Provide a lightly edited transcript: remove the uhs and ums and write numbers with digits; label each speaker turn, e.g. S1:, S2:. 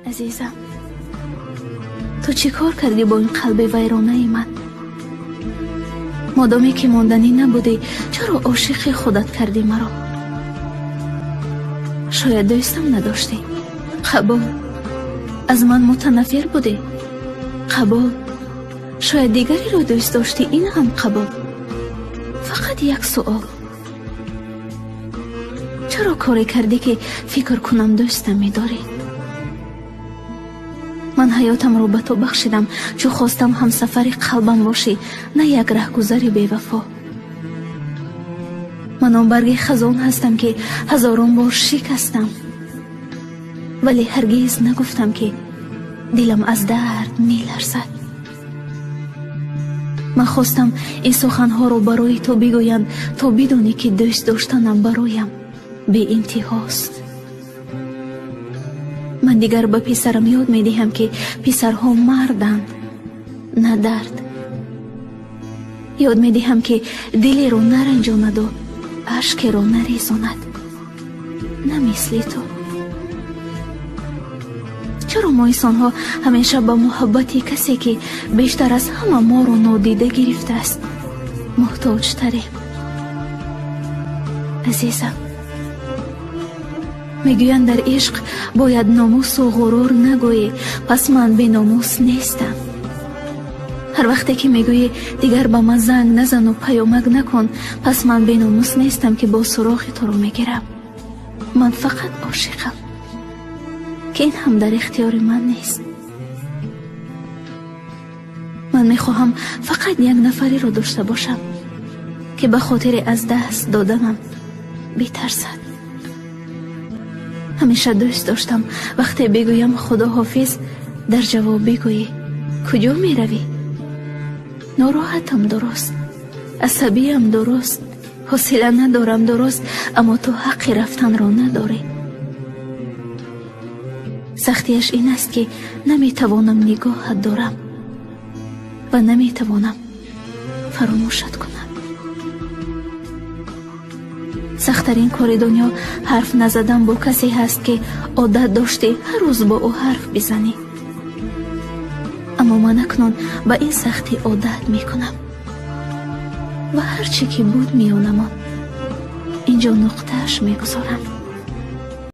S1: Азизам, ту чӣ кор кардӣ бо ин қалби вайронаи ман? Модоме ки монданӣ набудӣ, чаро ошиқи худат кардӣ маро? Шояд дӯстам надоштӣ? Қабул. Аз ман мутанаффир будӣ? Қабул. Шояд дигареро дӯст доштӣ, ин ҳам қабул. Фақат як суол: чаро коре кардӣ, ки фикр кунам дӯстам медорӣ? Ман ҳаётамро ба ту бахшидам, чун хостам ҳамсафари қалбам бошӣ, на як раҳгузари бевафо. Ман он барги хазон ҳастам, ки ҳазорон бор шикастам, вале ҳаргиз нагуфтам, ки дилам аз дард меларзад. Ман хостам ин суханҳоро барои ту бигӯям, то бидонӣ, ки дӯст доштанам бароям беинтиҳост. Ман дигар ба писарам ёд медиҳам, ки писарҳо марданд, на дард. Ёд медиҳам, ки дилеро наранҷонаду ашкеро нарезонад, на мисли ту. Чаро мо инсонҳо ҳамеша ба муҳаббати касе, ки бештар аз ҳама моро нодида гирифтааст, муҳтоҷтарем? Азизам, мегӯянд, дар ишқ бояд номусу ғурур нагӯӣ, пас ман беномус нестам. Ҳар вақте ки мегӯӣ, дигар ба ман занг назану паёмак накун, пас ман беномус нестам, ки бо суроғи туро мегирам. Ман фақат ошиқам, ки ин ҳам дар ихтиёри ман нест. Ман мехоҳам фақат як нафареро дошта бошам, ки ба хотири аз даст доданам битарсад. Ҳамеша дӯст доштам, вақте бигӯям худоҳофиз, дар ҷавоб бигӯӣ, куҷо меравӣ? Нороҳатам, дуруст, асабиям, дуруст, ҳавсала надорам, дуруст, аммо ту ҳаққи рафтанро надорӣ. Сахтияш ин аст, ки наметавонам нигоҳат дорам ва наметавонам фаромӯшат кунам. Сахттарин кори дунё ҳарф назадан бо касе ҳаст, ки одат доштӣ ҳар рӯз бо ӯ ҳарф бизанӣ. Аммо ман акнун ба ин сахтӣ одат мекунам ва ҳар чӣ ки буд миёнамон, инҷо нуқтааш мегузорам.